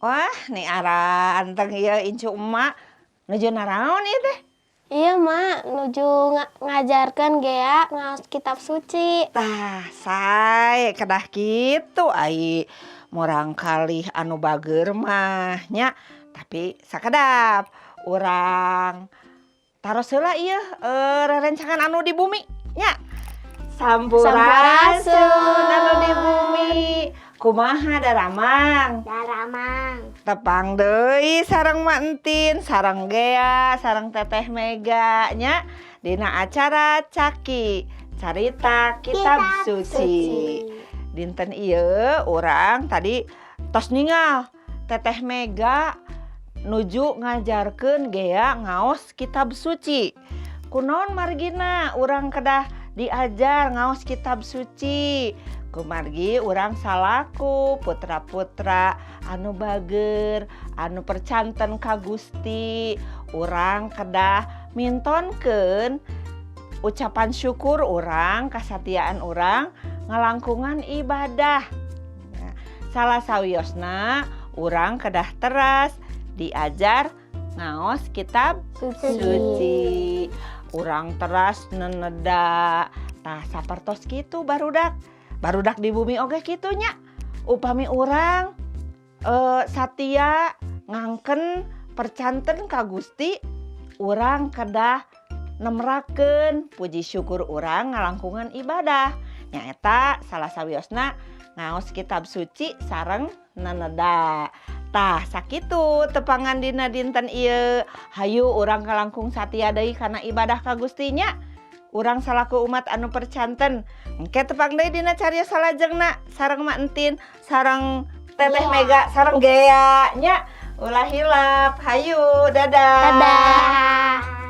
Wah, nih aranteng ieu incu emak. Nuju naraon ieu teh? Iya, Mak, nuju ngajarkeun Gea ngaos kitab suci. Tah, sae kedah kitu ai murangkalih anu bager mah nya. Tapi sakedap urang taros heula ieu rerencangan anu di bumi nya. Sampurasun anu di bumi. Kumaha daramang? Daramang. Tepang deui sareng Mak Entin, sareng Gea, sareng Teteh Mega nya dina acara Caki, Carita Kitab Suci. Dinten ieu urang tadi tos ningal Teteh Mega nuju ngajarkeun Gea ngaos kitab suci. Kunaon margina urang kedah diajar ngaos kitab suci? Kumargi urang salaku putra-putra anu bager, anu percanten ka Gusti, urang kedah mintonkeun ucapan syukur urang, kasatiaan urang ngalangkungan ibadah. Nah, salah sawiosna urang kedah teras diajar ngaos kitab suci. Suci. Urang teras neneda. Tah, sapertos kitu barudak. Barudak di bumi oge kitu nya. Upami urang satia ngangken percanten ka Gusti, urang kedah nemrakeun puji syukur urang ngalangkungan ibadah. Nyaeta salah sawiosna ngaos kitab suci sareng neneda. Tah, sakitu tepangan dina dinten ieu. Hayu urang kalangkung satia deui kana ibadah ka Gusti nya. Urang salaku umat anu percanten. Engke tepang deui dina carios salajengna sareng Mak Entin, sareng Teteh Mega, sareng Gea nya. Ulah hilap. Hayu, dadah. Dadah.